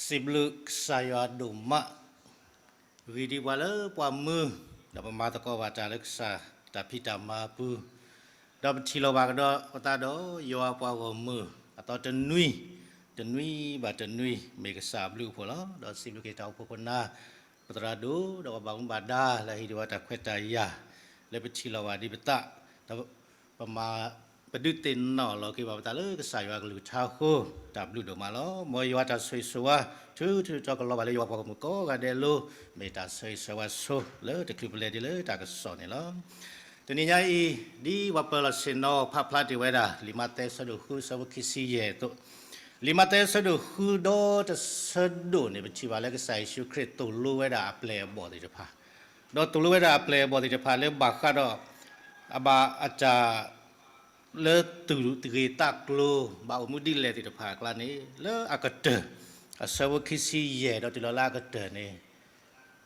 စံးဘျုးကစၢ်ယွၤဒိၣ်မး, ဂ့ၤဒံးပှၤလၢပှၤမုၢ်, ဒီးပမၤသကိးဘၣ်တၢ်လၢကစၢ်တၢ်ဖံးတၢ်မၤအပူၤ, ဒီးပထံၣ်လိာ်ဘၣ်ကဒီးပသးဒီးယွၤပှၤဂီၢ်မုၢ် အသီတနွံ, တနွံဘၣ်တနွံ မ့ၢ်ကစၢ်အဘျုးအဖှိၣ်လီၤ. ဒီးစံးဘျုးက့ၤတၢ်အိၣ်ဖှိၣ်ခိၣ်နၢ် ပသရၣ်ဒိၣ် ဒီးပှၤဘၣ်မူဘၣ်ဒါလၢအဟ့ၣ်ဒံးဝဲတၢ်ခွဲးတၢ်ယာ် လၢပထံၣ်လိာ်ဘၣ်ဒံးပသး, ဒီး ပမၤ ပဒုးသ့ၣ်နီၣ်လီၤက့ၤဘၣ်ပသးလၢကစၢ်ယွၤကလုၢ်ကထါအဃိ, တၢ်ဘျုးဒိၣ်မးလီၤ. မ်ယွၤတၢ်ဆိၣ်ဂ့ၤဆိၣ်ဝါ ထုထုတီကလီၤဘၣ်လၢယွၤပှၤဂီၢ်မုၢ်ကိးဂၤဒဲးအလိၤ, မ့ၢ်တၢ်ဆိၣ်ဂ့ၤဆိၣ်ဝါဆိလၢတချုးပလဲၤဒ်လၢတၢ်ကစီၣ်န့ၣ်လီၤ. တနံၤညါအံၤ ဒ်ပှၤပၢၤလီၢ်ဆ့ၣ်နီၤဖးဖျါတ့ၢ်ဝဲဒၣ် လံာ်မးသဲအဆၢဒိၣ်ဃုအဆၢဖိခံဆံယဲၢ်အသိး, လံာ်မးသဲအဆၢဒိၣ်ဃုဒီတဆၢဒိၣ်န့ၣ် ပထံၣ်ဘၣ်လၢကစၢ်ယ့ၣ်ၡူးခရံာ်သိၣ်လိဝဲဒၣ်အပျဲၢ်အဘီၣ်သ့ၣ်တဖၣ်, ဒီးသိၣ်လိဝဲဒၣ်အပျဲၢ်အဘီၣ်သ့ၣ်တဖၣ်လၢဘၣ်ဃးဒီး အဘၣ်အတၢ် လၢသူၣ်ဂ့ၤသးကျိၤ ဘၣ်အိၣ်မူဒ်လဲၣ်သ့ၣ်တဖၣ်အကျါန့ၣ် လၢအကတၢၢ် အဆၢဖိခံဆံယဲၢ်ဒီးတုၤလီၤလၢအကတၢၢ်န့ၣ်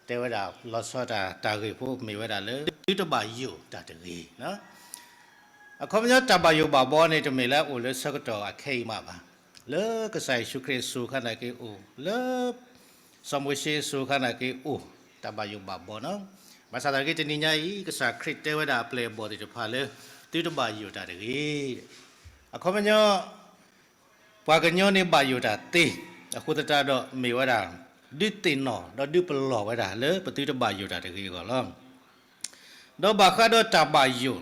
တဲဝဲဒၣ်လီၤဆီဒၣ်တၢ်ဂ့ၢ်ဖိမ့ၢ်ဝဲဒၣ်လၢ သုတဘၣ်ယိၣ်တၢ်တဂ့ၤ. အခီပညီတၢ်ဘၣ်ယိၣ်ဘၣ်ဘီန့ၣ် တမ့ၢ်လၢအအိၣ်လၢဆၢကတီၢ်အခဲအံၤမးဘၣ်. လၢကစၢ်ယ့ၣ်ၡူးခရံာ်အစိၤအခါန့ၣ်က့ၤအိၣ်, လၢ စီၤမိၤၡ့အစိၤအခါန့ၣ်က့ၤအိၣ်, တၢ်ဘၣ်ယိၣ်ဘၣ်ဘီနီၤ. ဘၣ်ဆၣ်သနာ်က့တနံၤညါအံၤ ကစၢ်ခရံာ်တဲဝဲဒၣ်အပျဲၢ်အဘီၣ်သ့ၣ်တဖၣ်လၢ သုတဘၣ်ယိၣ်တၢ်တဂ့ၤ. အခီပညီ ပှၤကညီန့ၣ်ဘၣ်ယိၣ်တၢ်သ့, အဃိသတးဒီးမ့ၢ်ဝဲဒၣ် ဒုးသ့ၣ်နီၣ်ဒီးဒုးပလီၢ်ဝဲဒၣ်လၢပသုတဘၣ်ယိၣ်တၢ်တဂ့ၤအဂီၢ်လီၤ. ဒီးဘၣ်ဃးဒီးတၢ်ဘၣ်ယိၣ်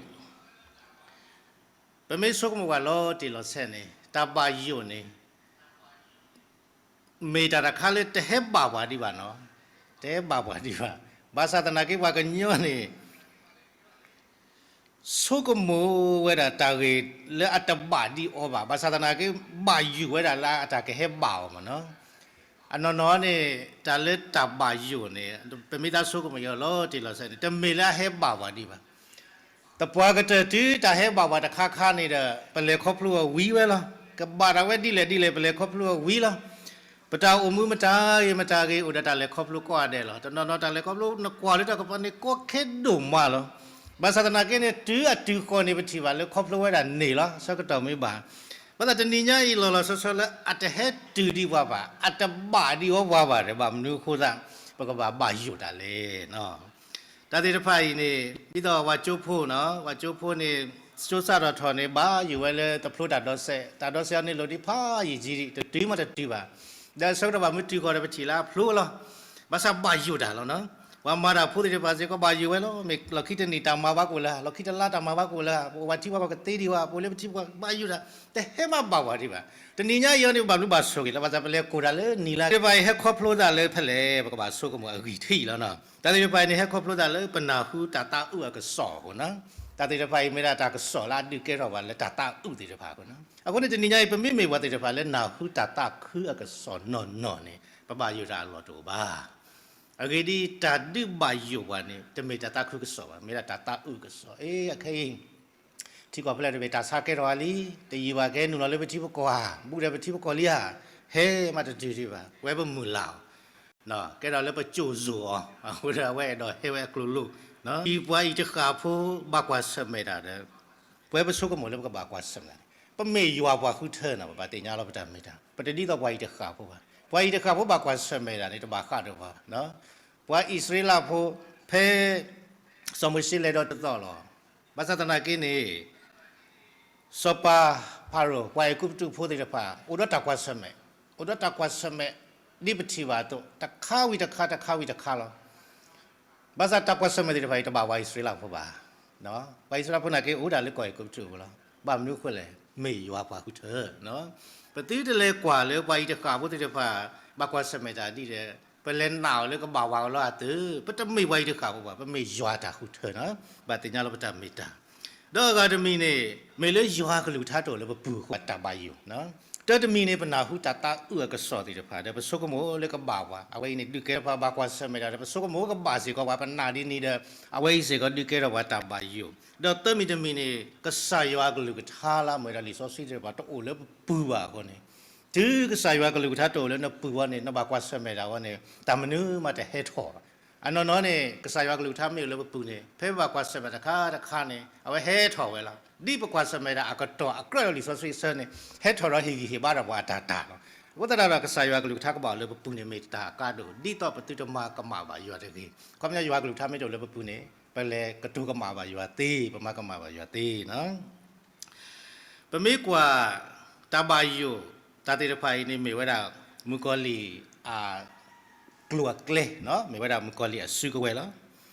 ပမ့ၢ်ဆိကမိၣ်ဝဲလီၤတံၢ်လီၤဆဲးန့ၣ် တၢ်ဘၣ်ယိၣ်န့ၣ် မ့ၢ်တၢ်တခါလၢတဟဲဘၣ်ပှၤဒံးဘၣ်နီၤ, တဟဲဘၣ်ပှၤဒံးဘၣ်. ဘၣ်ဆၣ်သနာ်က့ပှၤကညီန့ၣ် ဆိကမိၣ်ဝဲဒၣ်တၢ်ဂ့ၢ်လၢအတဘၣ်ဒံးအီၤဘၣ်, ဘၣ်ဆၣ်သနာ်က့ ဘၣ်ယိၣ်ဝဲဒၣ်လၢအတၢ်ကဟဲဘၣ်အီၤမးနီၤ. အနီၢ်နီၢ်န့ၣ် တၢ်လၢတၢ်ဘၣ်ယိၣ်န့ၣ် ပမ့ၢ်သးဆိကမိၣ်ယီၤလီၤတံၢ်လီၤဆဲးန့ၣ် တမ့ၢ်လၢအဟဲဘၣ်ပှၤဒံးဘၣ်. သပှၢ်ကတၢၢ်တုၤတၢ်ဟဲဘၣ်ပှၤတခါခါန့ၣ်ဒီး ပလဲၤခီဖျိအီၤဝံၤဝဲလီၤ. ကဘၣ်တၢ်ဝဲဒ်လဲၣ်ဒ်လဲၣ် ပလဲၤခီဖျိအီၤဝံၤလီၤ. ပတၢ်အိၣ်မူမတၤဂ့ၤမတၤဂ့ၤ အိၣ်ဒီးတၢ်လဲၤခီဖျိကိးဂၤဒဲးလီၤ. တနီၤနီၤတၢ်လဲၤခီဖျိ နကွၢ်လၢတၢ်ကပၤန့ၣ် ကီခဲဒိၣ်မးလီၤ. ဘၣ်ဆၣ်သနာ်က့န့ၣ် တုၤအတုၤဃီန့ၣ် ပထံၣ်ဘၣ်လၢခီဖျိဝဲဒၣ်န့ၣ်လီၤ. ဆၢကတီၢ်မ့ၢ်ဘၣ် ဘၣ်ဆၣ်တနံၤညါအံၤလီၤလီၤဆီဆီလၢအတဟဲတုၤဒံးပှၤဘၣ်, အတဘၣ်ဒံးအီၤပှၤဘၣ်ဒီး ဘၣ်မနုၤအဃိသတး ပကဘၣ်ဘၣ်ယိၣ်တၢ်လဲၣ်. တၢ်သ့ၣ်တဖၣ်အံၤန့ၣ် ဒ်သိးပှၤကၠိဖိနီၤ, ပှၤကၠိဖိန့ၣ် ကၠိစးထီၣ်ထီၣ်န့ၣ် ဘၣ်ယိၣ်ဝဲလၢတဖျိတၢ်ဒီစဲး, တၢ်ဒီစဲးအီၤန့ၣ်လိၣ်ဒံးဖးယံာ်ကံဒံး တတုၤမးတတုၤဘၣ်. ဒီးဆၢကတီၢ်ဘၣ်မနုၤတုၤဃီဒီး ပထံၣ်လၢအဖျိလီၤ. ဘၣ်ဆၣ်ဘၣ်ယိၣ်တၢ်လီၤနီၤ. ပှၤမၤတၢ်ဖိသ့ၣ်တဖၣ်စ့ၢ်ကီး ဘၣ်ယိၣ်ဝဲလီၤ. မ့ၢ်လီၢ်ခံတနံၣ်တၢ်မၤဘၣ်ကအိၣ်လၢၤ, လီၢ်ခံတလါတၢ်မၤဘၣ်ကအိၣ်လၢၤ, ပအိၣ်ဝဲထံပှၤကသ့ဒံးဝဲ, ပအိၣ်လၢပထံပှၤဘၣ်ယိၣ်တၢ်, တဟဲမးဘၣ်ပှၤဒံးဘၣ်. တနံၤညါအံၤအီၤန့ၣ် ဘၣ်ဘျုးဘၣ်ဆိၣ်ဂ့ၤလီၤ. ဘၣ်ဆၣ်ပလဲၤကိၢ်တၢ်လၢနံၤလါ သ့ၣ်တဖၣ်အံၤ ဟဲခီဖျိသးလၢဖဲလဲၣ် ပကဘၣ်ဆိကမိၣ်အဂံၢ်ထံးလီၤနီၤ. တၢ်သ့ၣ်တဖၣ်အံၤန့ၣ် ဟဲခီဖျိသးလၢပနၢ်ဟူတၢ်သးအုးအကစီၣ်အဃိနီၤ. တၢ်သ့ၣ်တဖၣ်အံၤမ့ၢ်ဒၣ်တၢ်ကစီၣ်လၢအဒုးကဲထီၣ်ပှၤလၢတၢ်သးအုးသ့ၣ်တဖၣ်အဃိနီၤ. အဃိန့ၣ်တနံၤညါအံၤ ပမ့မ့ၢ်ပှၤသ့ၣ်တဖၣ်လၢနၢ်ဟူတၢ်သးခုအကစီၣ်နီၢ်နီၢ်န့ၣ် ပဘၣ်ယိၣ်တၢ်အလီၢ်တအိၣ်ဘၣ်. အဂ့ၢ်ဒ်အံၤ, တၢ်ဒုးဘၣ်ယိၣ်ပှၤန့ၣ် တမ့ၢ်တၢ်သးခုကစီၣ်ဘၣ်, မ့ၢ်ဒၣ်တၢ်သးအုးကစီၣ်. အ့ အခဲအံၤ ထံကီၢ်ဖဲလဲၣ်တဘ့ၣ် တၢ်ဆါကဲထီၣ်ဧါလံ, တယံာ်ဘၣ်ကဲနုာ်လီၤလၢပထံပကီၢ်ဧါ, ဘူးဒီးပထံပကီၢ်လံဧါ, ဟဲမးတတုၤဒံးဘၣ်, ဝဲပမုၢ်လၢ်အီၤ, ကဲထီၣ်လၢပကၠိၣ်စိၤအီၤ, အဃိဒီးအဝဲအဲၣ်ဒိးဟဲဝဲအကျိၤလိၤ. အံၤပှၤအံၤတဃၣ်ဖိ ဘၣ်ကွၢ်ဆၢၣ်မဲာ်တၢ်ဒီး ပဝဲပဆိကမိၣ်လၢပကဘၣ်ကွၢ်ဆၢၣ်မဲာ်တၢ်န့ၣ် ပမ့ၢ်ယွၤပှၤဃုထၢနီၤ, ပဘၣ်သ့ၣ်ညါလီၤပတၢ်မ့ၢ်တၢ်, ပတဒ်သိးပှၤအံၤတဃၣ်ဖိဘၣ်. ပှၤအံၤတဃၣ်ဖိဘၣ်ကွၢ်ဆၢၣ်မဲာ်တၢ်န့ၣ် တဘၣ်ဃးဒီးပှၤဘၣ်. ပှၤအံၣ်စရ့လးဖိ ဖဲ စီၤမိၤၡ့လဲၤဒီးတသီၣ်လီၤ. ဘၣ်ဆၣ်သနာ်က့န့ၣ် စီၤပၤဖၤရိၤ ပှၤအဲၤကူပတူးဖိသ့ၣ်တဖၣ် အိၣ်ဒီးတၢ်ကွၢ်ဆၢၣ်မဲာ်, အိၣ်ဒီးတၢ်ကွၢ်ဆၢၣ်မဲာ် ဒ်ပထံၣ်ဘၣ်အသိး တခါဝံၤတခါ တခါဝံၤတခါလီၤ. ဘၣ်ဆၣ်တၢ်ကွၢ်ဆၢၣ်မဲာ်သ့ၣ်တဖၣ်အံၤ တဘၣ်ပှၤအံၣ်စရ့လးဖိဘၣ်. ပှၤအံၣ်စရ့လးဖိနာ်က့ အိၣ်ဒၣ်လၢကီၢ်အဲၤကူပတူးအပူၤလီၤ. ဘၣ်မနုၤအဃိလဲၣ်, မ့ၢ်ယွၤပှၤဃုထၢ. ပသုတလဲၤကွၢ်လၢပှၤအံၤတဃၣ်ဖိသ့ၣ်တဖၣ် ဘၣ်ကွၢ်ဆၢၣ်မဲာ်တၢ်ဒ်လဲၣ်, ပလဲၤနာ်အီၤလၢကဘၣ်ဝၤအီၤလီၤအသု, ပတမ့ၢ်ပှၤအံၤတဃၣ်ဖိဘၣ်, ပမ့ၢ်ယွၤတၢ်ဃုထၢနီၤ, ဘၣ်သ့ၣ်ညါလီၤပတၢ်မ့ၢ်တၢ်. ဒီးအဂၤတမံၤန့ၣ် မ့ၢ်လၢယွၤကလုၢ်ကထါတအိၣ်လၢပပူၤအဃိ တၢ်ဘၣ်ယိၣ်. တၢတမံၤန့ၣ် ပနၢ်ဟူတၢ်သးအုးအကစီၣ်သ့ၣ်တဖၣ် ဒီးပဆိကမိၣ်လၢကဘၣ်ပှၤ, အဝဲအံၤန့ၣ် ဒုးကဲထီၣ်ပှၤဘၣ်ကွၢ်ဆၢၣ်မဲာ်တၢ်ဒီး ပဆိကမိၣ်ကဘၣ်စ့ၢ်ကီးပှၤ ပနာ်ဒ်န့ၣ်ဒီး အဝဲအံၤစ့ၢ်ကီးဒုးကဲထီၣ်ပှၤတၢ်ဘၣ်ယိၣ်. ဒီးသၢမံၤတမံၤန့ၣ် ကစၢ်ယွၤကလုၢ်ကထါလၢအမ့ၢ်ဝဲဒၣ်လံာ်စီဆှံသ့ၣ်တဖၣ် တအိၣ်လၢပပူၤဘၣ်အဃိန့ၣ်, တုၤကစၢ်ယွၤကလုၢ်ကထါတအိၣ်လၢနပူၤအဂီၢ်န့ၣ် နဘၣ်ကွၢ်ဆၢၣ်မဲာ်တၢ်အဂီၢ်န့ၣ် တၢ်မနုၤမးတဟဲထီၣ်ဘၣ်. အနီၢ်နီၢ်န့ၣ် ကစၢ်ယွၤကလုၢ်ကထါမ့ၢ်အိၣ်လၢပပူၤန့ၣ် ဖဲပဘၣ်ကွၢ်ဆၢၣ်မဲာ်တခါတခါန့ၣ် အဝဲဟဲထီၣ်ဝဲလီၤ. ဒ်ပကွၢ်ဆၢၣ်မဲာ်တၢ်အကတီၢ်အကြၢးဒီးလံာ်စီဆှံအဆၢန့ၣ် ဟဲထီၣ်ဒီးဟ့ၣ်ဂံၢ်ဟ့ၣ်ဘါဒီးပှၤအတၢ်တၢ်လီၤ. အဃိသတးဒီး ကစၢ်ယွၤကလုၢ်ကထါကဘၣ်အိၣ်လၢပပူၤန့ၣ် မ့ၢ်တၢ်အကါဒိၣ် ဒ်သိးပသုတမၤကမၣ်ဘၣ်ယွၤတဂ့ၤ. ခီပညီယွၤကလုၢ်ကထါမ့ၢ်တအိၣ်လၢပပူၤန့ၣ် ပလဲၤကတိၤကမၣ်ဘၣ်ယွၤသ့, ပမၤကမၣ်ဘၣ်ယွၤသ့နီၤ. ပမ့ၢ်ကွၢ် တၢ်ဘၣ်ယိၣ်တၢ်သ့ၣ်တဖၣ်အံၤန့ၣ် မ့ၢ်ဝဲဒၣ် မုၣ်ကီၤလံၢ်အ ကျိၤအကျဲ, မ့ၢ်ဝဲဒၣ်မုၣ်ကီၤလံၢ်အစုကဝဲၤလ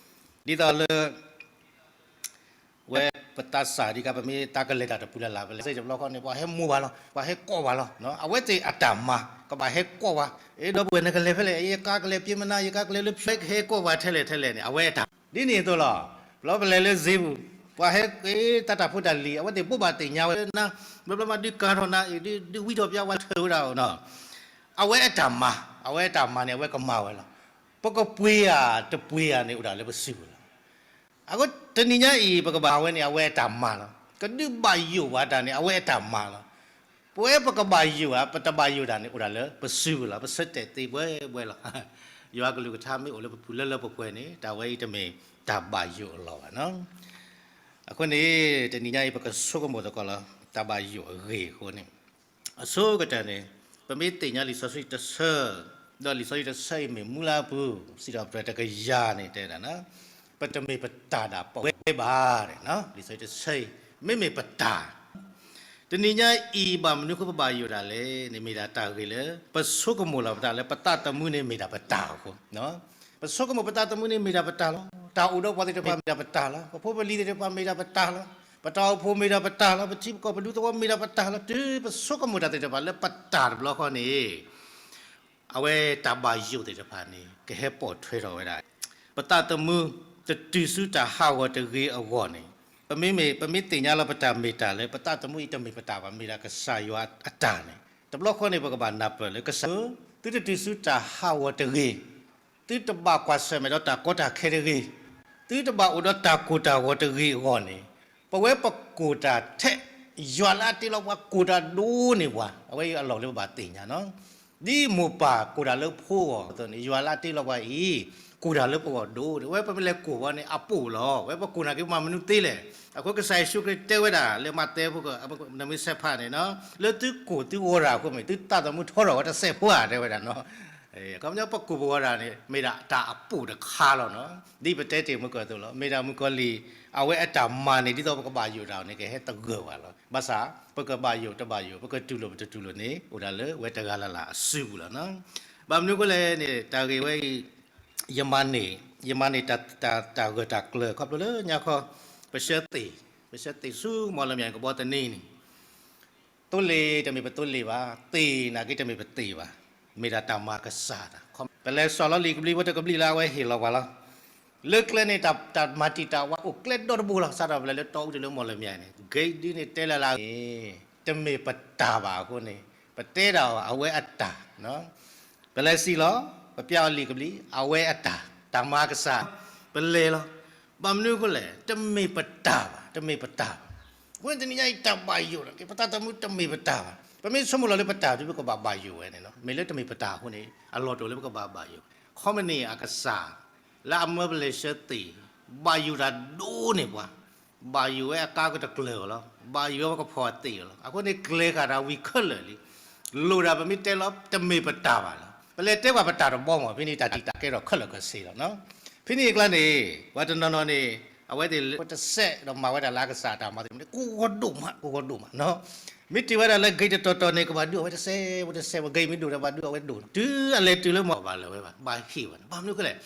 ီၤ. ဒ်သိးလၢ ဝဲပသးစၢ်ဒံးကါ ပမ့ၢ်သးကလဲၤတၢ်တပူၤလၢ်လၢ် ပလဲၤစ့ၢ်တဘျီဃီန့ၣ် ပှၤဟဲမိၢ်ပှၤလီၤ, ပှၤဟဲကိးပှၤလီၤ. အဝဲသ့ၣ်အတၢ်မၤ ကဘၣ်ဟဲကိးပှၤ, အ့ ဒီပုၢ်ဝဲၢ် နကလဲၤဖဲလဲၣ်, ယကါကလဲၤပျ့ၤမနၤ, ယကါကလဲၤလၢဖျၢၣ်, ဟဲကိးပှၤထဲလဲၣ်ထဲလဲၣ်န့ၣ် အဝဲအတၢ်မၤ. ဒ်န့ၣ်အသိးလီၤ. ပလီပလဲၤလၢစ့ပူၤ ပှၤဟဲ တၢ်တၢ်ဖိတၢ်လံၤ အဝဲသ့ၣ်ဘိးဘၣ်သ့ၣ်ညါဝဲနၤ, ဘျီဘျီမး ဒုးကၤထီၣ်နၤအံၤ ဒုးဝံထီၣ်ပျါဝဲ ထၢၣ်ဝဲဒၣ်နီၤ. အဝဲအတၢ်မၤ, အဝဲအတၢ်မၤန့ၣ် အဝဲကမၤဝဲလီၤ. ပကပှ့ၤဧါ တပှ့ၤဧါန့ၣ် အိၣ်ဒၣ်လၢပစုပူၤလီၤ. အဃိတနံၤညါအံၤ ပကဘၣ်ဝဲန့ၣ် အဝဲအတၢ်မၤလီၤ. ကဒုးဘၣ်ယိၣ်ပှၤတၢ်န့ၣ် အဝဲအတၢ်မၤလီၤ. ပဝဲပကဘၣ်ယိၣ်ဧါ ပတဘၣ်ယိၣ်တၢ်န့ၣ် အိၣ်ဒၣ်လၢပစုပူၤလီၤ. ပဆၢတဲာ်သ့ဘှဲဘှဲလီၤ. ယွၤကလုၢ်ကထါမ့ၢ်အိၣ်လၢပပူၤလၢလၢပှဲၤပှဲၤန့ၣ် တၢ်ဝဲအံၤတမ့ၢ်တၢ်ဘၣ်ယိၣ်အလီၢ်ဘၣ်နီၤ. အဃိန့ၣ် တနံၤညါအံၤ ပကဆိကမိၣ်သကိးလီၤ တၢ်ဘၣ်ယိၣ်အဂ့ၢ်အဃိန့ၣ် အဆိကတၢၢ်န့ၣ် ပမ့ၢ်သ့ၣ်ညါလံာ်စီဆှံတဆၢ, ဒီးလံာ်စီဆှံတဆၢအံၤမ့ၢ်မူလၢအပူၤ စံးထီၣ်ပတြၢၤတကယၤန့ၣ် တဲဒၣ် ပတမ့ၢ်ပတၢ်ဒၣ်ပဝဲဘၣ်. လံာ်စီဆှံတဆၢအံၤ မ့မ့ၢ်ပတၢ် တနံၤညါအံၤ ဘၣ်မနုၤအဃိပဘၣ်ယိၣ်ဒၣ်လဲၣ်န့ၣ် မ့ၢ်ဒၣ်တၢ်ဂ့ၢ်လၢ ပဆိကမိၣ်လီၤပသးလၢ ပသးသမူန့ၣ်မ့ၢ်ဒၣ်ပတၢ်အဃိ, ပဆိကမိၣ်ပသးသမူန့ၣ်မ့ၢ်ဒၣ်ပတၢ်လီၤ. တၢ်အိၣ်ဒီးပှၤသ့ၣ်တဖၣ်မ့ၢ်ဒၣ်ပတၢ်လီၤ. ပဖိပလံၤသ့ၣ်တဖၣ်မ့ၢ်ဒၣ်ပတၢ်လီၤ. ပတၢ်အိၣ်ဖှိၣ်မ့ၢ်ဒၣ်ပတၢ်လီၤ. ပထံပကီၢ်ပဒူသဝီမ့ၢ်ဒၣ်ပတၢ်လီၤ. တုၤပဆိကမိၣ်တၢ်သ့ၣ်တဖၣ်လၢပတၢ်တဘျီဃီန့ၣ် အဝဲတၢ်ဘၣ်ယိၣ်သ့ၣ်တဖၣ်န့ၣ် ကဟဲပိာ်ထွဲထီၣ်ဝဲဒၣ် ပသးသမူတတုၤဆူတၢ်ဟးဂီၤတဂ့ၤအဂီၢ်န့ၣ်, ပမ့မ့ၢ် ပမ့ၢ်သ့ၣ်ညါလီၤပတၢ်မ့ၢ်တၢ်လၢ ပသးသမူအံၤတမ့ၢ်ပတၢ်ဘၣ် မ့ၢ်ဒၣ်ကစၢ်ယွၤအတၢ်န့ၣ် တဘျီဃီန့ၣ် ပကဘၣ်နၢ်ပၢၢ်လၢကစၢ် သုတတုၤဆူတၢ်ဟးဂီၤတဂ့ၤ, သုတဘၣ်ကွၢ်ဆၢၣ်မဲာ်ဒီးတၢ်ကီတၢ်ခဲတဂ့ၤ, သုတဘၣ်အိၣ်ဒီးတၢ်ကိၢ်တၢ်ဂီၤတဂ့ၤအဂီၢ်န့ၣ်, ပဝဲပကိၢ်တၢ်ထဲ ယွၤလၢအတ့လီၤပှၤကိၢ်တၢ်ဒိၣ်န့ၢ်ပှၤ, အဝဲအံၤအလီၢ်လၢပဘၣ်သ့ၣ်ညါနီၤ. ဒ်မိၢ်ပၢ်ကိၢ်တၢ်လၢဖိအဂီၢ်အသိးန့ၣ် ယွၤလၢအတ့လီၤပှၤအံၤ ကိၢ်တၢ်လၢပဂီၢ်ဒိၣ်န့ၣ် ဝဲပမ့ၢ်လဲၤကိၢ်ပှၤန့ၣ် အပိာ်လီၤ. ဝဲပကိၢ်နာ်က့ၤမၤမနုၤသ့လဲၣ်. အဃိကစၢ်ယ့ၣ်ၡူးခရံာ်တဲဝဲဒၣ်လၢမးသဲဖိက နမ့ၢ်ဆဲးဖးန့ၣ်နီၤ လၢသုကိၢ်သုဂီၤတၢ်အဃိမ့ၢ် သုသးသမူထီထီၣ်ဝဲတစဲးဖိဧါ တဲဝဲဒၣ်နီၤ. အခီပညီပကိၢ်ပဂီၤတၢ်န့ၣ် မ့ၢ်ဒၣ်တၢ်အပိာ်တခါလီၤနီၤ. ဒ်ပတဲတ့ၢ်မုၢ်ကၢၢ်အသိးလီၤ. မ့ၢ်ဒၣ်မုၣ်ကီၤလံၢ် အဝဲအတၢ်မၤန့ၣ် ဒ်သိးပကဘၣ်ယိၣ်တၢ်န့ၣ် ကဟဲသဂၢၢ်ပှၤလီၤ. ဘၣ်ဆၣ် ပကဘၣ်ယိၣ်တဘၣ်ယိၣ် ပကတူၢ်လိာ်ပတတူၢ်လိာ်န့ၣ် အိၣ်ဒၣ်လၢဝဲတဂၤလၢ်လၢ်အစုပူၤလီၤနီၤ. ဘၣ်မနုၤအဃိလဲၣ်န့ၣ် တၢ်ဂ့ၢ်ဝဲအံၤ ယမၤန့ၢ် ယမၤန့ၢ်တၢ် တၢ် တၢ်ဂၢၢ်တၢ်ကျၢၤခီဖျိလၢညါခီ ပဆၢသ့ၣ် ပဆၢသ့ၣ်ဆူမီၢ်လမၠဲၣ်ကဘီသန့န့ၣ် သိလ့ၣ်တမ့ၢ်ပသိလ့ၣ်ဘၣ်, သ့ၣ်နာ်က့တမ့ၢ်ပသ့ၣ်ဘၣ်, မ့ၢ်ဒၣ်တၢ်မၤကစၢ်တၢ်, ပလဲၤစိာ်လီၤလံာ်ကဘျံးဝဲတကဘျံးလၢအဝဲဟ့ၣ်လီၤပှၤလီၤ. လၢကျဲန့ၣ် တၢ် တၢ်မၤတံာ်တာ်ဝဲအိၣ်ကျဲဒီတဘိလီၤ. စးထီၣ်ပလဲၤလၢတီအူတလၢမီၢ်လမၠဲၣ်န့ၣ် ဂ့ၤဒ်န့ၣ်တဲလၢ်လၢ်ဂ့ၤ တမ့ၢ်ပတၢ်ဘၣ်အဃိန့ၣ် ပတဲဒၣ်အီၤအဝဲအတၢ် ပလဲၤစံၣ်လီၤ ပပျဲအီၤလံာ်ကဘျံး အဝဲအတၢ်, တၢ်မၤကစၢ်, ပလဲၤလီၤ. ဘၣ်မနုၤအဃိလဲၣ် တမ့ၢ်ပတၢ်ဘၣ်, တမ့ၢ်ပတၢ်ဘၣ်. အဃိန့ၣ်တနံၤညါအံၤတၢ်ဘၣ်ယိၣ်လီၤ ပသးသမူတမ့ၢ်ပတၢ်ဘၣ်. ပမ့ၢ်ဆိကမိၣ်လီၤလၢပတၢ်ဒီး ပကဘၣ်ဘၣ်ယိၣ်ဝဲန့ၣ်လီၤ. မ့ၢ်လၢတမ့ၢ်ပတၢ်အဃိန့ၣ် အလီၢ်တအိၣ်လၢပကဘၣ်ဘၣ်ယိၣ်. ခီမ့ၢ်န့ၣ်အကစၢ် လၢအမၢပလဲၤဆၢသ့ၣ် ဘၣ်ယိၣ်တၢ်ဒိၣ်န့ၢ်ပှၤ ဘၣ်ယိၣ်ဝဲအကါကတကျၢၤအီၤလီၤ. ဘၣ်ယိၣ်ဝဲပကဖီၣ်အသ့ၣ်အီၤလီၤ. အဃိန့ၣ်ကျဲၤဃာ်တၢ်ဝံၤခဲလၢာ်လံ. လိၣ်ဒၣ်ပမ့ၢ်တဲလီၤ တမ့ၢ်ပတၢ်ဘၣ်လီၤ. ပလဲၤတဲပှၤပတၢ်တဘီမး ဖဲန့ၣ်တၢ်တံာ်တာ်ကဲထီၣ်ခဲလၢာ်ခဲဆ့လီၤ. ဖဲန့ၣ်အကျါန့ၣ် ပှၤတနီၤနီၤန့ၣ် အဝဲသ့ၣ်လၢပတစဲးဒီးမၤဝဲဒၣ်လၢအကစၢ်အတၢ်မၤသ့ၣ်တဖၣ်န့ၣ် ကိးဂီၤဒိၣ်မး ကိးဂီၤဒိၣ်မး. မ့ၢ်တ့ၢ်ဝဲဒၣ်လၢ gate တတီၤတီၤန့ၣ် ကဘၣ်ဒုးအီၤဝဲတစဲး ဝဲတစဲး ဝဲ gate မ့ၢ်ဒိၣ်ဒီးဘၣ်ဒုးအီၤဝဲဒိၣ် တုၤအလဲၤတုၤလၢမီၢ်ဘၣ်လၢၤဝဲဘၣ် ဘၣ်ဟ့ၣ်ဝဲန့ၣ် ဘၣ်မနုၤအဃိလဲၣ်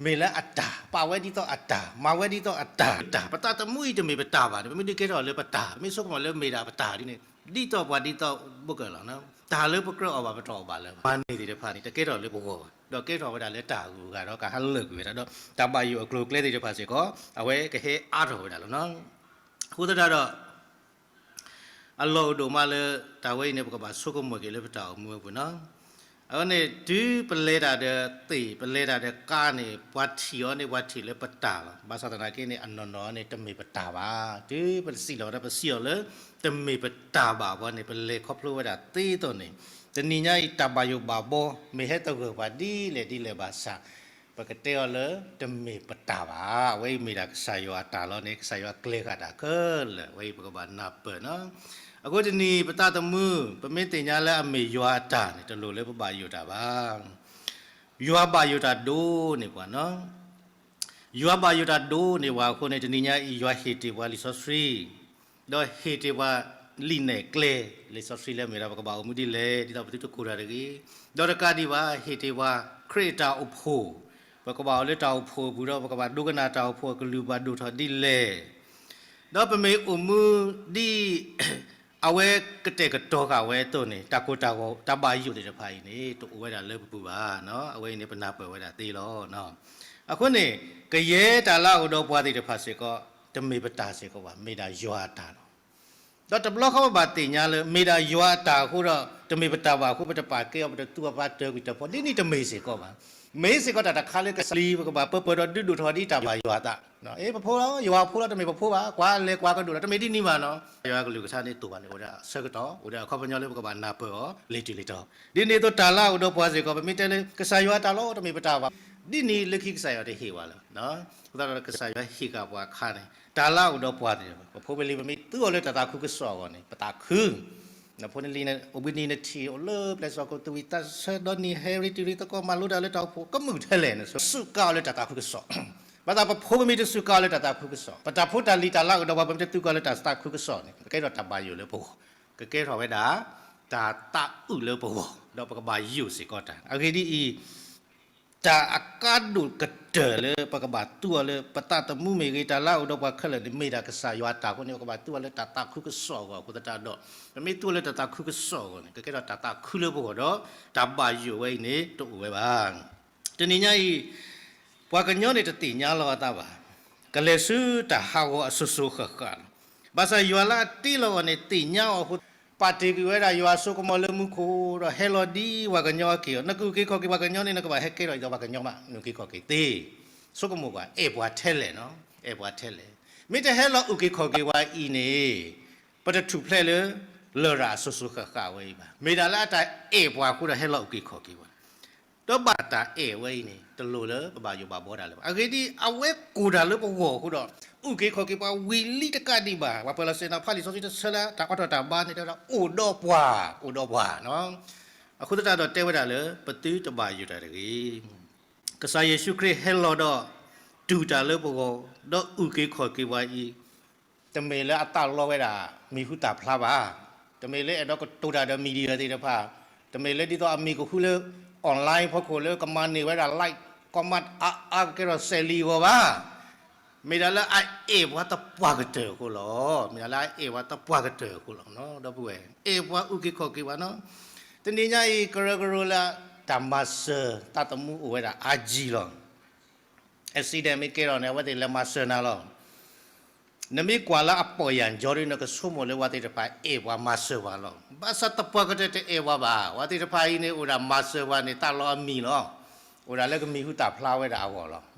မ့ၢ်လၢအတၢ်, ပာ်ဝဲဒ်သိးအတၢ်, မၤဝဲဒ်သိးအတၢ်, တၢ်, ပသးသမူအံၤတမ့ၢ်ပတၢ်ဘၣ်န့ၣ် ပမ့ၢ်ဒုးကဲထီၣ်လၢပတၢ်, ပမ့ၢ်ဆိကမိၣ်လၢမ့ၢ်ဒၣ်ပတၢ်ဒ်န့ၣ် ဒ်သိးပှၤဒ်သိးဘိကၢၢ်လီၤ. တၢ်လၢပကြၢးအီၣ်ဘၣ်ပတြီအီၣ်ဘၣ်လၢၤဘၣ် မၤန့ၢ်သ့ၣ်တဖၣ်န့ၣ် တကဲထီၣ်လၢပဂီၢ်ဘၣ်, ဒီးကဲထီၣ်ဝဲဒၣ်လၢတၢ်ဂုၤအဂၤဒီးကဟးလၢာ်ကွံာ်ဝဲဒၣ်ဒီး တၢ်ဘၣ်ယိၣ်အကျိၤအကျဲသ့ၣ်တဖၣ်စ့ၢ်ကီး အဝဲကဟဲအါထီၣ်ဝဲဒၣ်လီၤ. အဃိသတးဒီး အလီၢ်အိၣ်ဒိၣ်မးလၢ တၢ်ဝဲအံၤန့ၣ် ပကဘၣ်ဆိကမိၣ်က့ၤလၢပတၢ်အိၣ်မူအပူၤနီၤ. အဝဲန့ၣ် တုၤပလဲၤတၢ်ဒီးသ့ၣ် ပလဲၤတၢ်ဒီးကါန့ၣ် ပှၤထံၣ်အီၤန့ၣ် ပှၤထံၣ်လၢပတၢ်လီၤ. ဘၣ်ဆၣ်သနာ်က့န့ၣ် အနီၢ်နီၢ်န့ၣ် တမ့ၢ်ပတၢ်ဘၣ်. တုၤပစံၣ်လီၤဒီးပစံၣ်အီၤလၢ တမ့ၢ်ပတၢ်ဘၣ်အဃိန့ၣ် ပလဲၤခီဖျိဝဲဒၣ်သ့သိးန့ၣ် တနံၤညါအံၤတၢ်ဘၣ်ယိၣ်ဘၣ်ဘီ မ့ၢ်ဟဲသဂၢၢ်ပှၤဒ်လဲၣ်ဒ်လဲၣ်ဘၣ်ဆၣ် ပကတဲအီၤလၢ တမ့ၢ်ပတၢ်ဘၣ်. အဝဲအံၤမ့ၢ်ဒၣ်ကစၢ်ယွၤအတၢ်လီၤန့ၣ် ကစၢ်ယွၤကျဲၤဃာ်တၢ်ခဲလၢာ် အဝဲအံၤပကဘၣ်နၢ်ပၢၢ်နီၤ. အဃိတနံၤ ပသးသမူ ပမ့ၢ်သ့ၣ်ညါလၢအမ့ၢ်ယွၤအတၢ်န့ၣ် တလိၣ်လၢပဘၣ်ယိၣ်တၢ်ဘၣ်. ယွၤဘၣ်ယိၣ်တၢ်ဒိၣ်န့ၢ်ပှၤနီၤ. ယွၤဘၣ်ယိၣ်တၢ်ဒိၣ်န့ၢ်ပှၤအဃိန့ၣ် တနံၤညါအံၤ ယွၤဟ့ၣ်တ့ၢ်ပှၤလံာ်စီဆှံ ဒီးဟ့ၣ်တ့ၢ်ပှၤလံာ်နဲၣ်ကျဲ, လံာ်စီဆှံလၢအမ့ၢ်ဒၣ် ပကဘၣ်အိၣ်မူဒ်လဲၣ် ဒ်သိးပသုတကိၢ်တၢ်တဂ့ၤ. ဒီးတကးဒံးဘၣ် ဟ့ၣ်တ့ၢ်ပှၤခရံာ်အတၢ်အိၣ်ဖှိၣ်, ပကဘၣ်အိၣ်လၢတၢ်အိၣ်ဖှိၣ်အပူၤဒီး ပကဘၣ်ဒိကနၣ်တၢ်အိၣ်ဖှိၣ်အကလုၢ်ဘၣ်ဒိၣ်ထီၣ်ဒ်လဲၣ်. ဒီးပမ့ၢ်အိၣ်မူဒ် အဝဲကတဲာ်ကတီၤဃာ်ဝဲအသိးန့ၣ် တၢ်ကိၢ်တၢ်ဂီၤ တၢ်ဘၣ်ယိၣ်သ့ၣ်တဖၣ်အံၤန့ၣ် တအိၣ်ဝဲဒၣ်လၢပပူၤဘၣ်. အဝဲအံၤန့ၣ် ပနၢ်ပၢၢ်ဝဲဒၣ်သ့လီၤ. အဃိန့ၣ် ကယဲၢ်တၢ်လၢအအိၣ်ဒီးပှၤသ့ၣ်တဖၣ်စ့ၢ်ကီး တမ့ၢ်ပတၢ်စ့ၢ်ကီးဘၣ်, မ့ၢ်ဒၣ်ယွၤအတၢ်လီၤ. ဒီးတဘျီဃီပဘၣ်သ့ၣ်ညါလၢ မ့ၢ်ဒၣ်ယွၤအတၢ်အဃိဒီး တမ့ၢ်ပတၢ်ဘၣ်အဃိ ပတပာ်ကဲအီၤ ပတသူအီၤပတၢ်ကွံာ်တၢ်ဖိ ဒ်န့ၣ်တမ့ၢ်စ့ၢ်ကီးဘၣ်. မ့ၢ်စ့ၢ်ကီးတၢ်တခါလၢကစၢ်လံ ပကဘၣ်ပၢပၢဒီးဒုးဒိၣ်ထီၣ်ဒ်တၢ်ဘၣ်ယွၤအသး, အ့ ပဖိလီၤ ယွၤဖိလီၤ တမ့ၢ်ပဖိဘၣ်, ကွၢ်လဲၤကွၢ်ကဒိၣ်လီၤ တမ့ၢ်ဒ်န့ၣ်ဘၣ်နီၤ. ယွၤကလုၢ်ကထါန့ၣ် တိၢ်ဘၣ်န့ၣ် အိၣ်ဝဲဒၣ်ဆၢကတီၢ် အိၣ်ဒီးအခီပညီလၢပကဘၣ်နၢ်ပၢၢ်အီၤ လ့ၤတုၤလ့ၤတီၤ. ဒ်န့ၣ်အသိးတၢ်လၢအအိၣ်ဒီးပှၤစ့ၢ်ကီး ပမ့ၢ်တဲလၢ ကစၢ်ယွၤအတၢ်လီၤ တမ့ၢ်ပတၢ်ဘၣ်, ဒ်န့ၣ်လၢခံကစၢ်ယွၤတဟ့ၣ်ဝဲလၢ အဃိသတးဒီးကစၢ်ယွၤဟ့ၣ်ဃာ်ပှၤအခါန့ၣ် တၢ်လၢအအိၣ်ဒီးပှၤသ့ၣ်တဖၣ် ပဖိပလံၤ ပမ့ၢ်သူအီၤလၢတၢ်သးခုကစီၣ်အဂီၢ်န့ၣ် ပသးခု နဖိနလံၤန့ၣ် အိၣ်ဘှံးနံၤနထံၣ် အိၣ်လၢပျဲၢ်စီၣ်ခိၣ် သူၣ်ဝံၣ်သးဆၢ ဒီနံၤဟဲရံတံၤရံသကိး မၤလိတၢ်လၢတၢ်အိၣ်ဖှိၣ် ကမုာ်ထဲလဲၣ်န့ၣ် စူးကါအီၤလၢတၢ်သးခုကစီၣ်. ဘၣ်ဆၣ်ပဖိပမ့ၢ်တစူးကါအီၤလၢတၢ်သးခုကစီၣ် ပတၢ်ဖိတၢ်လံၤတၢ်လၢအအိၣ်ဒီးပှၤ ပမ့ၢ်တသူကါအီၤလၢတၢ်သးခုကစီၣ်န့ၣ် ကကဲထီၣ်တၢ်ဘၣ်ယိၣ်လၢပဂီၢ်, ကကဲထီၣ်ဝဲဒၣ် တၢ်သးအုးလၢပဂီၢ် ဒီးပကဘၣ်ယိၣ်စ့ၢ်ကီးတၢ်. အဂ့ၢ်ဒ်အံၤ တၢ်အကါဒိၣ်ကတၢၢ်လၢပကဘၣ်သူအီၤလၢ ပသးသမူမ့ၢ်ဂ့ၤ တၢ်လၢအအိၣ်ဒီးပှၤခဲလၢာ်န့ၣ် မ့ၢ်ဒၣ်ကစၢ်ယွၤအတၢ်အဃိန့ၣ် ပကဘၣ်သူအီၤလၢတၢ်သးခုကစီၣ်အဂီၢ်အဃိသတးဒီး ပမ့ၢ်သူအီၤလၢတၢ်သးခုကစီၣ်အဂီၢ်န့ၣ် ကကဲထီၣ်တၢ်သးခုလၢပဂီၢ်ဒီး တၢ်ဘၣ်ယိၣ်ဝဲအံၤန့ၣ် တအိၣ်ဝဲဘၣ်. တနံၤညါအံၤ ပှၤကညီန့ၣ်တသ့ၣ်ညါလီၤအသးဘၣ်. ကလဲၤဆူတၢ်ဟးဂီၤအစိၤစိၤဃၣ်ဃၣ်လီၤ. ဘၣ်ဆၣ်ယွၤလၢအတ့လီၤအီၤန့ၣ် သ့ၣ်ညါအီၤအဃိ ပာ်တ့ၢ်ကွံာ်ဝဲဒၣ်ယွၤအစိကမီၤလၢမူခိၣ်ဒီး ဟဲလီၤဒ်ပှၤကညီအက့ၢ်အီၤ, နကအုၣ်က့ၤခီၣ်က့ၤပှၤကညီန့ၣ် နကဘၣ်ဟဲကဲထီၣ်ဒ်သိးပှၤကညီမး, နအုၣ်က့ၤခီၣ်က့ၤသ့, ဆိကမိၣ်ကွၢ် အဲၣ်ပှၤထဲလဲၣ်နီၤ, အဲၣ်ပှၤထဲလဲၣ်. မ့ၢ်တဟဲလီၤအုၣ်က့ၤခီၣ်က့ၤပှၤအံၤန့ၣ် ပတထူၣ်ဖျဲးလၢ လရာ်အစိၤစိၤဃၣ်ဃၣ်ဝဲအံၤဘၣ်. မ့ၢ်ဒၣ်လၢအတၢ်အဲၣ်ပှၤအဃိဒီးဟဲလီၤအုၣ်က့ၤခီၣ်က့ၤပှၤ ဒီးဘၣ်တၢ်အဲၣ်ဝဲအံၤန့ၣ် တလိၣ်လၢပဘၣ်ယိၣ်ဘၣ်ဘှီတၢ်လၢၤဘၣ်. အဂ့ၢ်ဒ်အံၤ အဝဲကိၢ်တၢ်လၢပဂီၢ်အဃိဒီး အုၣ်က့ၤခီၣ်က့ၤပှၤဝံၤလံတကးဒံးဘၣ်. ပှၤပၢၤလီၢ်ဆ့ၣ်နီၤ ဖးလံာ်စီဆှံတဆၢလၢ တၢ်အီၣ်တၢ်တၢ်ဘါန့ၣ် တဲဝဲဒၣ် အိၣ်ဒီးပှၤ, အိၣ်ဒီးပှၤ. အဃိသတးဒီးတဲဝဲဒၣ်လၢ ပသုတဘၣ်ယိၣ်တၢ်တဂ့ၤ. ကစၢ်ယ့ၣ်ၡူးခရံာ်ဟဲလီၤဒီး တူၢ်တၢ်လၢပဂီၢ်, ဒီးအုၣ်က့ၤခီၣ်က့ၤပှၤအံၤ တမ့ၢ်လၢအသးလီဝဲဒၣ် မံၤဟူသၣ်ဖျါဘၣ်. တမ့ၢ်လၢအဲၣ်ဒိးကတိၤတၢ်ဒီး media သ့ၣ်တဖၣ်, တမ့ၢ်လၢဒ်သိးအမံၤကဟူလၢ online ဖီခိၣ်လၢကမၤန့ၢ်ဝဲဒၣ် like, comment အါအါကကဲထီၣ်စဲးလံအဂီၢ်ဘၣ်. မ့ၢ်ဒၣ်လၢအအဲၣ်ပှၤသပှၢ်ကတၢၢ်အဃိလီၤ. မ့ၢ်ဒၣ်လၢအအဲၣ်ပှၤသပှၢ်ကတၢၢ်အဃိလီၤ. ဒီပုၢ်ဝဲၢ်, အဲၣ်ပှၤအုၣ်က့ၤခီၣ်က့ၤပှၤနီၤ. တနံၤညါအံၤ ကရၢကရိလၢတၢ်မၤစၢၤသးသမူအိၣ်ဝဲဒၣ်အါကံလီၤ. accident မ့ၢ်ကဲထီၣ်န့ၣ် အဝဲသ့ၣ်လဲၤမၤစၢၤနၤလီၤ. နမ့ၢ်ကွၢ်လၢအပီၢ်ယၢ်ကၠီဒီး နကဆိကမိၣ်လၢပှၤသ့ၣ်တဖၣ်အဲၣ်ပှၤမၤစၢၤပှၤလီၤ. ဘၣ်ဆၣ်သပှၢ်ကတၢၢ်တအဲၣ်ပှၤဘၣ်. ပှၤသ့ၣ်တဖၣ်အံၤန့ၣ် အိၣ်ဒၣ်မၤစၢၤပှၤန့ၣ် သးလီအမံၤလီၤ. အိၣ်ဒၣ်လၢကမံၤဟူသၣ်ဖျါဝဲဒၣ်အဂီၢ်လီၤ.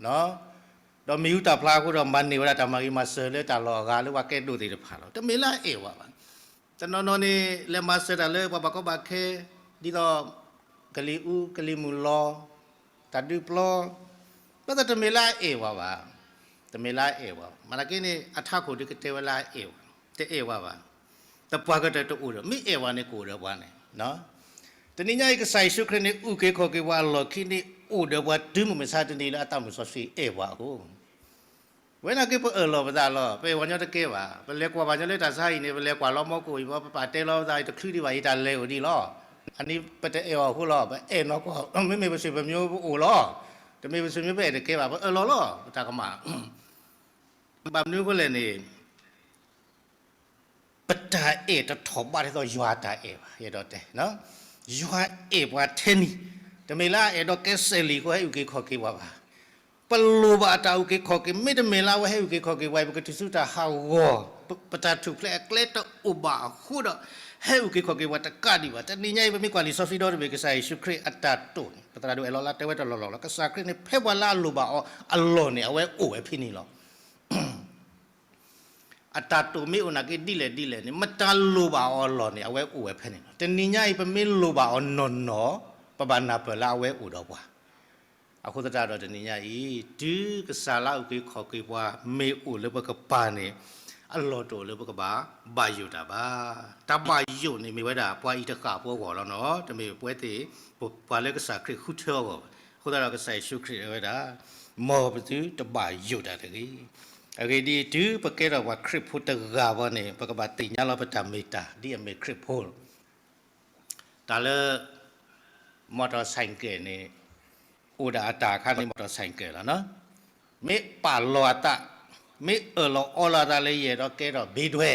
ဒီးမံၤဟူသၣ်ဖျါအဃိဒီး မၤန့ၢ်ဝဲဒၣ်တၢ်မၤဂ့ၤမၤစၢၤလၢတၢ်လီၢ်အဂၤလၢပှၤကဲဒိၣ်သ့ၣ်တဖၣ်လီၤ. တမ့ၢ်လၢအအဲၣ်ပှၤဘၣ်. တနီၤနီၤန့ၣ် လဲၤမၤစၢၤတၢ်လၢပှၤဘၣ်ကီဘၣ်ခဲ ဒ်သိး ကလံၤအူ ကလံၤမုၢ်လီၤ တၢ်ဒုးပျီ, ဘၣ်ဆၣ်တမ့ၢ်လၢအအဲၣ်ပှၤဘၣ်. တမ့ၢ်လၢအအဲၣ်ပှၤဘၣ်. မၤသးက့န့ၣ် အထးခိၣ်ဒုးကတဲဝဲလၢအအဲၣ်ပှၤ, တအဲၣ်ပှၤဘၣ်. သပှၢ်ကတၢၢ်တအိၣ်ဒီး မ့ၢ်အဲၣ်ပှၤန့ၣ် ကအိၣ်ဒီးပှၤန့ၣ်. တနံၤညါအံၤ ကစၢ်ယ့ၣ်ၡူးခရံာ်န့ၣ် အုၣ်က့ၤခီၣ်က့ၤပှၤအလီၢ်ခံန့ၣ် အိၣ်ဒီးပှၤတုၤမုၢ်မဆါတနံၤလၢအသးမုၢ်စီဆှံအဲၣ်ပှၤအဃိ ဝဲနာ်က့ပအၢၣ်လီၤပသးလီၤ. ပအဲၣ်ပှၤကညီတကဲဘၣ်. ပလဲၤကွၢ်ပှၤကညီလၢတၢ်ဆါဟံၣ်န့ၣ် ပလဲၤကွၢ်လီၤမီကိၣ်အံၤ ပပာ်တဲလီၤပသးအံၤ တချုးဒံးဘၣ်အံၤ တၢ်လဲၤအိၣ်ဒံးလီၤ. အန့ၣ်ပတအဲၣ်အီၤအဃိလီၤ. ပအဲၣ်နီၢ်ကီၢ် မ့မ့ၢ်ပဆွေပမျိုးပအိၣ်လီၤ. တမ့ၢ်ပဆွေမျိုးပအဲၣ်တကဲဘၣ်. ပအၢၣ်လီၤလီၤ ပတၢ်ကမၣ် ဘၣ်မနုၤအဃိလဲၣ်န့ၣ် ပတၢ်အဲၣ်တထီၣ်ဘးဒ်သိးယွၤအတၢ်အဲၣ်ဘၣ်. ယအဲၣ်ဒိးတဲ ယွၤအဲၣ်ပှၤထဲန့ၣ် တမ့ၢ်လၢအအဲၣ်ဒိးကဲစဲးလံာ်အဃိ ဟဲအုၣ်က့ၤခီၣ်က့ၤပှၤဘၣ်. ပလိၣ်ဘၣ်အတၢ်အုၣ်က့ၤခီၣ်က့ၤ မ့တမ့ၢ်လၢအဝဲဟဲအုၣ်က့ၤခီၣ်က့ၤပှၤအံၤ ပကတုၤဆူတၢ်ဟးဂီၤ ပ ပတၢ်ထူၣ်ဖျဲးအကျဲတအိၣ်ဘၣ်အဃိဒီး ဟဲအုၣ်က့ၤခီၣ်က့ၤပှၤတကးဒံးဘၣ်. တနံၤညါအံၤ ပမ့ၢ်ကွၢ်လံာ်စီဆှံဒီတဘ့ၣ် ကစၢ်ယ့ၣ်ၡူးခရံာ်အတၢ်တိာ်န့ၣ် ပသရၣ်ဒိၣ်အဲၣ်လီၤလၢတဲဝဲတလီၢ်လီၢ်လီၤ. ကစၢ်ခရံာ်န့ၣ် ဖဲပှၤလၢအလိၣ်ဘၣ်အီၤအလီၢ်န့ၣ် အဝဲအိၣ်ဝဲဖဲန့ၣ်လီၤ. အတၢ်တိာ်မ့ၢ်အိၣ်နာ်က့ဒ်လဲၣ်ဒ်လဲၣ်န့ၣ် မတၤလိၣ်ဘၣ်အီၤအလီၢ်န့ၣ် အဝဲအိၣ်ဝဲဖဲန့ၣ်လီၤ. တနံၤညါအံၤ ပမ့ၢ်လိၣ်ဘၣ်အီၤနီၢ်နီၢ် ပဘၣ်နၢ်ပၢၢ်လၢအဝဲအိၣ်ဒီးပှၤ. အဃိသတးဒီးတနံၤညါအံၤ တုၤကစၢ်လၢအုၣ်က့ၤခီၣ်က့ၤပှၤမ့ၢ်အိၣ်လၢပကပၤန့ၣ် အလီၢ်တအိၣ်လၢပကဘၣ်ဘၣ်ယိၣ်တၢ်ဘၣ်. တၢ်ဘၣ်ယိၣ်န့ၣ်မ့ၢ်ဝဲဒၣ်ပှၤအံၤတဃၣ်ဖိအဂီၢ်လီၤနီၤ, တမ့ၢ်ပဝဲသ့ၣ် ပှၤလၢကစၢ်ခရံာ်ဃုထၢအဂီၢ်ဘၣ်. အဃိသတးဒီးကစၢ်ယ့ၣ်ၡူးခရံာ်တဲဝဲဒၣ် မ်ပသုတဘၣ်ယိၣ်တၢ်တဂ့ၤ. အဂ့ၢ်ဒ်အံၤ, တုၤပကဲထီၣ်ပှၤခရံာ်ဖိတဂၤဘၣ်န့ၣ် ပကဘၣ်သ့ၣ်ညါလီၤပတၢ်မ့ၢ်တၢ် ဒ်အမ့ၢ်ခရံာ်ဖိလီၤ. တၢ်လၢ မော်တော်ဆိုင်ကယ်န့ၣ် အိၣ်ဒၣ်အတၢ်အခါန့ၣ် မော်တော်ဆိုင်ကယ်လီၤ. မ့ၢ်ပာ်လီၤအသး, မ့ၢ်အၢၣ်လီၤအီလီၤအသးလၢယအဲၣ်ဒိးကဲထီၣ်ဘ့ဒွဲ,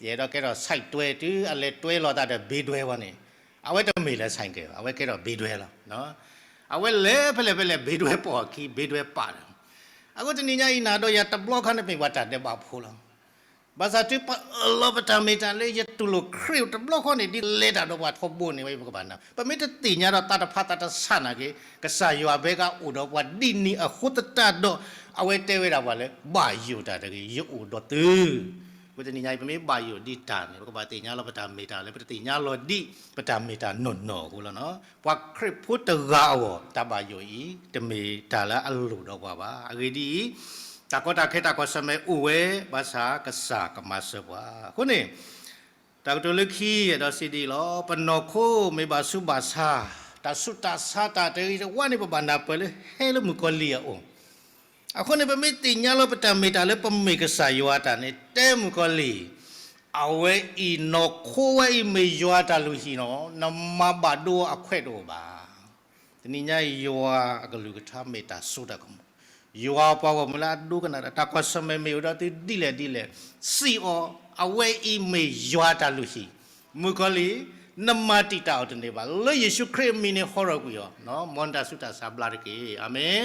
ယအဲၣ်ဒိးကဲထီၣ်ဆိုင်တွဲ, တုၤအလဲၤတွဲလီၤအသးဒီးဘ့ဒွဲဝဲန့ၣ်, အဝဲတမ့ၢ်လၢဆိုင်ကယ်ဘၣ်, အဝဲကဲထီၣ်ဘ့ဒွဲလီၤ. အဝဲလဲၤဖဲလဲၣ်ဖဲလဲၣ် ဘ့ဒွဲပိာ်အခံ, ဘ့ဒွဲပာ်လီၤ. အဃိတနံၤညါအံၤ နၤဒီးယၤတဘျီခါန့ၣ် မ့ၢ်ပှၤတၢ်ဒဲးဘးဖိလီၤ. ဘၣ်ဆၣ်တုၤပအၢၣ်လီၤပတၢ်မ့ၢ်တၢ်လၢယတူၢ်လိာ်ခရံာ်တဘျီဃီန့ၣ် ဒ်လဲၤတၢ်ဒီးပှၤထီဘိန့ၣ်ဝဲ ပကဘၣ်နာ်, ပမ့ၢ်တသ့ၣ်ညါဒီးသးတဖးသးတဆးနာ်က့, ကစၢ်ယွၤဘဲကအိၣ်ဒီးပှၤဒ်န့ၣ်အဃိသတးဒီး အဝဲတဲဝဲဒၣ်ပှၤလၢ ဘၣ်ယိၣ်တၢ်တဂ့ၤ, ယအိၣ်ဒီးသု. အဃိတနံၤညါအံၤ ပမ့ၢ်ဘၣ်ယိၣ်ဒံးတၢ်န့ၣ် ပကဘၣ်သ့ၣ်ညါလီၤပတၢ်မ့ၢ်တၢ်လၢ ပတသ့ၣ်ညါလီၤဒံးပတၢ်မ့ၢ်တၢ်နီၢ်နီၢ်အဃိလီၤ. ပှၤခရံာ်ဖိတဂၤအဂီၢ် တၢ်ဘၣ်ယိၣ်အံၤ တမ့ၢ်တၢ်လၢအလိၣ်ဒီးပှၤဘၣ်. အဂ့ၢ်ဒ်အံၤ, တၢ်ကီတၢ်ခဲတၢ်ကွၢ်ဆၢၣ်မဲာ်အိၣ်ဝဲ, ဘၣ်ဆၣ်ကစၢ်ကမၤစၢၤပှၤ. အဃိန့ၣ် တၢ်ကတိၤလၢခံ အဲၣ်ဒိးစံးဒ်အံၤလီၤ. ပနီၢ်ခိမ့ၢ်ဘၣ်ဆူးဘၣ်ဆါ, တၢ်ဆူးတၢ်ဆါတၢ်တဂ့ၤတဝါန့ၣ် ပဘၣ်နၢ်ပၢၢ်လၢဟဲလၢမုၣ်ကီၤလံၢ်အအိၣ်. အဃိန့ၣ် ပမ့ၢ်သ့ၣ်ညါလီၤပတၢ်မ့ၢ်တၢ်လၢပမ့ၢ်ကစၢ်ယွၤတၢ်န့ၣ် တဲမုၣ်ကီၤလံၢ်, အဝဲအံၤနီၢ်ခိဝဲအံၤမ့ၢ်ယွၤတၢ်လုၢ်ဟံၣ်နီၤ, နမၤဘၣ်ဒိအခွဲးတအိၣ်ဘၣ်. တနံၤညါအံၤ ယွၤအကလုၢ်ကထါမ့ၢ်တၢ်စိတၢ်ကမီၤ, ယွၤပှၤဂီၢ်မုၢ်လၢအဒိကနၣ်တၢ် တၢ်ကွၢ်ဆၢၣ်မဲာ်မ့ၢ်အိၣ်ဒီးသုဒ်လဲၣ်ဒ်လဲၣ်, စံးအီၤ, အဝဲအံၤမ့ၢ်ယွၤတၢ်လုၢ်ဟံၣ်, မုၣ်ကီၤလံၢ်, နမၤတံာ်တာ်အီၤတန့ၢ်ဘၣ်, လၢယ့ၣ်ၡူးခရံာ်အမံၤန့ၣ်ဟီထီၣ်ကွံာ်အီၤ, မ်နတၢ်ဆူးတၢ်ဆါဘျါတက့ၢ်. အၤမ့ၣ်.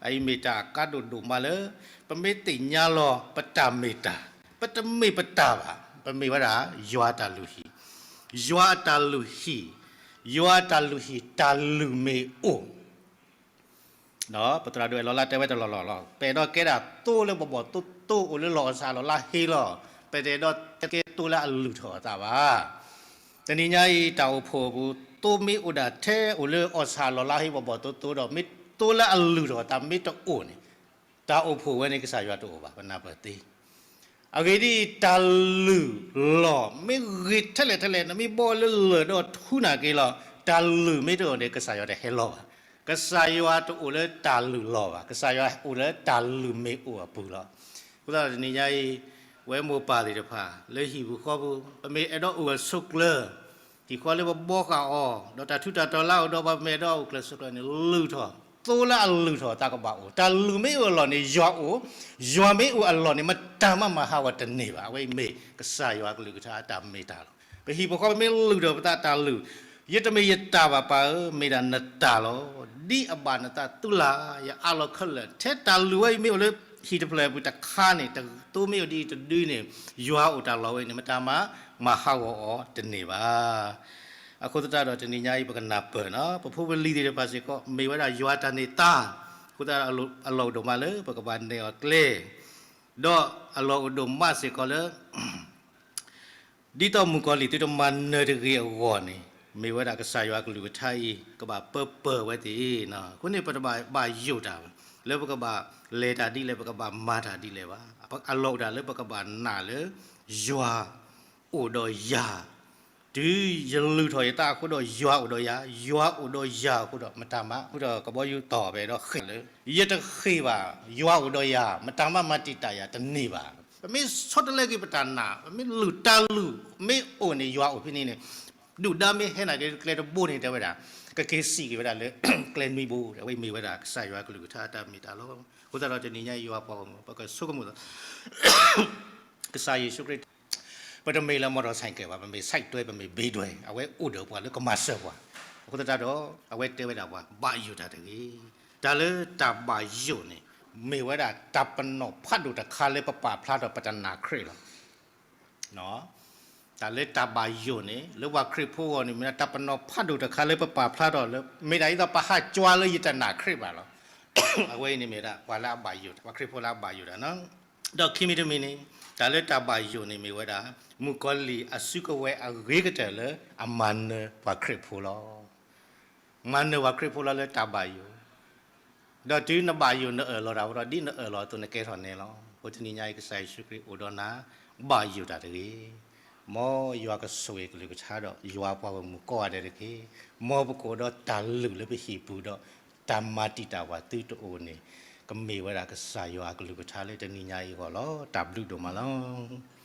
အအံၤမ့ၢ်တၢ်အကါဒိၣ်ဒိၣ်မးလၢ ပမ့ၢ်သ့ၣ်ညါလီၤပတၢ်မ့ၢ်တၢ်, ပတမ့ၢ်ပတၢ်ဘၣ်, ပမ့ၢ်ဝဲဒၣ်ယွၤအတၢ်လုၢ်ဟံၣ်, ယွၤအတၢ်လုၢ်ဟံၣ်, ယွၤအတၢ်လုၢ်ဟံၣ်တၢ်လုၢ်မ့ၢ်အိၣ် ပသရၣ်ဒိၣ်အဲၣ်လီၤလၢတဲဝဲတလီၢ်လီၢ်လီၤ, ပအဲၣ်ဒိးကဲဒၣ်သိလၢပဘီၣ်သိသိအိၣ်လၢလီၢ်အီၣ်ဆၣ်အလီၢ်လၢဟ့လီၤ, ပတအဲၣ်ဒိးကဲသိလၢအလုၢ်ထီၣ်အသးဘၣ်. တနံၤညါအံၤ တၢ်အိၣ်ဖှိၣ်အပူၤ သိမ့ၢ်အိၣ်ဒၣ်ထဲအိၣ်လၢအီၣ်ဆၣ်အလီၢ်လၢဟ့ဘီၣ်ဘီၣ်သိသိဒီး မ့ၢ်သိလၢအလုၢ်ထီၣ်အသးမ့ၢ်တအိၣ်န့ၣ်, တၢ်အိၣ်ဖှိၣ်ဝဲန့ၣ် ကစၢ်ယွၤတအိၣ်ဘၣ်, ပနၢ်ပၢၢ်သ့ အဂ့ၢ်ဒ်အံၤ, တၢ်လုၢ်လီၢ်မ့ၢ်ဂ့ၤထဲလဲၣ်ထဲလဲၣ်, နမ့ၢ်ဘီလၢလၢၢ်ဒီးထူနာ်က့လီၤ, တၢ်လုၢ်မ့ၢ်တအိၣ်န့ၣ် ကစၢ်ယွၤတဟဲလီၤဘၣ်. ကစၢ်ယွၤတအိၣ်လၢတၢ်လုၢ်လီၢ်ဘၣ်, ကစၢ်ယွၤအိၣ်လၢတၢ်လုၢ်မ့ၢ်အိၣ်အပူၤလီၤ. အဃိသတးဒီးတနံၤညါအံၤ, ပဝဲမိၢ်ပၢ်သ့ၣ်တဖၣ် လၢဟံၣ်ပူၤဃီပူၤ, ပမ့ၢ်အဲၣ်ဒိးအိၣ်ဂၢၢ်ဆိးကျၢၤ, ဟံၣ်ဃီလၢပဘီဃာ်အီၤ, ဒီးတၢ်ထူးတၢ်တီၤလၢအအိၣ်ဒီးပှၤ ပမ့ၢ်အဲၣ်ဒိးအိၣ်ကျၢၤဆိးကျၢၤန့ၣ် လုၢ်ထီၣ်, သိလၢအလုၢ်ထီၣ်အသးကဘၣ်အိၣ်, တၢ်လုၢ်မ့ၢ်အိၣ်အလီၢ်န့ၣ် ယွၤအိၣ်, ယွၤမ့ၢ်အိၣ်အလီၢ်န့ၣ် မတၤမးမၤဟးဂီၤတန့ၢ်ဘၣ်. အဝဲအံၤမ့ၢ်ကစၢ်ယွၤအကလုၢ်ကထါအတၢ်မ့ၢ်တၢ်လီၤ. ပဟံၣ်ပူၤဃီပူၤမ့ၢ်လုၢ်ထီၣ်ပသးတၢ်လုၢ်, ယတမ့ၢ်ယတၢ်ဘၣ်ပၢ်ဧၢ, မ့ၢ်ဒၣ်နတၢ်လီၤ. ဒ်အဘၣ်နသးသုလၢ်, ယအးလီၤခဲလၢာ်, ထဲတၢ်လုၢ်ဝဲအံၤမ့ၢ်အိၣ်လၢဟံၣ်တဖျၢၣ်အပူၤတခါန့ၣ်, တသိမ့ၢ်အိၣ်ဒ်အံၤတဒုန့ၣ်, ယွၤအိၣ်တၢ်လီၢ်ဝဲန့ၣ် မတၤမးမၤဟးဂီၤအီၤတန့ၢ်ဘၣ်. အဃိသတးဒီးတနံၤညါအံၤ ပကနၢ်ပၢၢ်နီၤ, ပဖိပလံၤသ့ၣ်တဖၣ်စ့ၢ်ကီး မ့ၢ်ဝဲဒၣ်ယွၤတၢ်န့ၢ်သါ, အဃိသတးဒီးအလီၢ်အိၣ်ဒိၣ်မးလၢပကဘၣ်နဲၣ်အီၤကျဲ, ဒီးအလီၢ်အိၣ်ဒိၣ်မးစ့ၢ်ကီးလၢ ဒ်သိးမုၣ်ကီၤလံၢ်သုတမၤနၢၤတဂ့ၤအဂီၢ်န့ၣ်, မ့ၢ်ဝဲဒၣ်ကစၢ်ယွၤအကလုၢ်ကထါအံၤ ကဘၣ်ပၢပၢၢ်ဝဲသ့ၣ်. အဃိန့ၣ် ပတဘၣ်ဘၣ်ယိၣ်တၢ်ဘၣ်, လၢပကဘၣ်လဲၤတၢ်ဒ်လဲၣ် ပကဘၣ်မၤတၢ်ဒ်လဲၣ်ဘၣ်. အလီၢ်အိၣ်ဒၣ်လၢပကဘၣ်နာ်လၢ ယွၤအိၣ်ဒီးယၤ, တုၤယလုၢ်ထီၣ်ယသးအဃိဒီး ယွၤအိၣ်ဒီးယၤ, ယွၤအိၣ်ဒီးယၤအဃိဒီး မတၤမး ဃုာ်ဒီးကဘီယူၤတီၢ်ဖဲဒီးဃ့ၢ်လၢ ယတဃ့ၢ်ဘၣ်, ယွၤအိၣ်ဒီးယၤ, မတၤမးမၤတံာ်တာ်ယၤတန့ၢ်ဘၣ်. ပမ့ၢ်ဆီတလဲက့ၤပတၢ်နာ်, ပမ့ၢ်လုၢ်တၢ်လုၢ်မ့ၢ်အိၣ်န့ၣ် ယွၤအိၣ်ဖဲန့ၣ်န့ၣ်, ဒုၣ်ဒါမ့ၢ်ဟဲနာ်က့ၤကျဲတဘိန့ၣ် တဲဝဲဒၣ်, ကက့ၤစံၣ်က့ၤဝဲဒၣ်လၢ ကျဲနွံဘိ, အဝဲမ့ၢ်ဝဲဒၣ်ကစၢ်ယွၤကလုၢ်ကထါအတၢ်မ့ၢ်တၢ်လီၤ. အဃိသတးဒီးတနံၤညါအံၤ ယွၤပှၤဂီၢ်မုၢ် ပကဆိကမိၣ်သး ကစၢ်ယ့ၣ်ၡူးခရံာ် ပတမ့ၢ်လၢ မော်တော်ဆိုင်ကယ် ဘၣ်, ပမ့ၢ်ဆိုင်တွဲ, ပမ့ၢ်ဘ့ဒွဲ, အဝဲအိၣ်ဒီးပှၤလၢကမၤစၢၤပှၤ. အဃိသတးဒီး အဝဲတဲဝဲဒၣ်ပှၤ ဘၣ်ယိၣ်တၢ်တဂ့ၤ. တၢ်လၢတၢ်ဘၣ်ယိၣ်န့ၣ် မ့ၢ်ဝဲဒၣ်တၢ်ပနီၣ်ဖးဒိၣ်တခါလၢပပာ်ဖျါထီၣ်ပတနာ်ခရံာ်လီၤ. တၢ်လၢတၢ်ဘၣ်ယိၣ်န့ၣ် လၢပှၤခရံာ်ဖိအဂီၢ်န့ၣ် မ့ၢ်ဒၣ်တၢ်ပနီၣ်ဖးဒိၣ်တခါလၢပပာ်ဖျါထီၣ်လၢ မ့ၢ်ဒၣ်ဒ်သိးပဟးကွၢ်လၢယတနာ်ခရံာ်ဘၣ်လီၤ. အဝဲအံၤန့ၣ်မ့ၢ်ဒၣ် ပှၤလၢအဘၣ်ယိၣ်, ပှၤခရံာ်ဖိလၢအဘၣ်ယိၣ်တၢ်နီၤ. ဒီးခံမံၤတမံၤန့ၣ် တၢ်လၢတၢ်ဘၣ်ယိၣ်န့ၣ်မ့ၢ်ဝဲဒၣ် မုၣ်ကီၤလံၢ်အစုကဝဲၤအဂ့ၤကတၢၢ်လၢအမၤနၢၤပှၤခရံာ်ဖိလီၤ. မၤနၢၤပှၤခရံာ်ဖိလီၤလၢတၢ်ဘၣ်ယိၣ်, ဒီးတုၤနဘၣ်ယိၣ်နအၢၣ်လီၤတၢ်ဝဲဒီး ဒ်နအၢၣ်လီၤအသိးနကဲထီၣ်နဲလီၤ. အိၣ်တနံၤညါအံၤ ကစၢ်ယ့ၣ်ၡူးခရံာ်အိၣ်ဒီးနၤ ဘၣ်ယိၣ်တၢ်တဂ့ၤ. မ်ယွၤကဆိၣ်ဂ့ၤအကလုၢ်ကထါဒီး ယွၤပှၤဂီၢ်မုၢ်ကိးဂၤဒဲးတက့ၢ်. မ်ပကအိၣ်ဒီးတၢ်လုၢ်လၢပဟံၣ်ပူၤဒီး တၢ်မၤတံာ်တာ်ပှၤသုတအိၣ်န့ၣ် ကမ့ၢ်ဝဲဒၣ်ကစၢ်ယွၤအကလုၢ်ကထါလၢတနံၤညါအံၤအဂီၢ်လီၤ. တၢ်ဘျုးဒိၣ်မးလီၤ.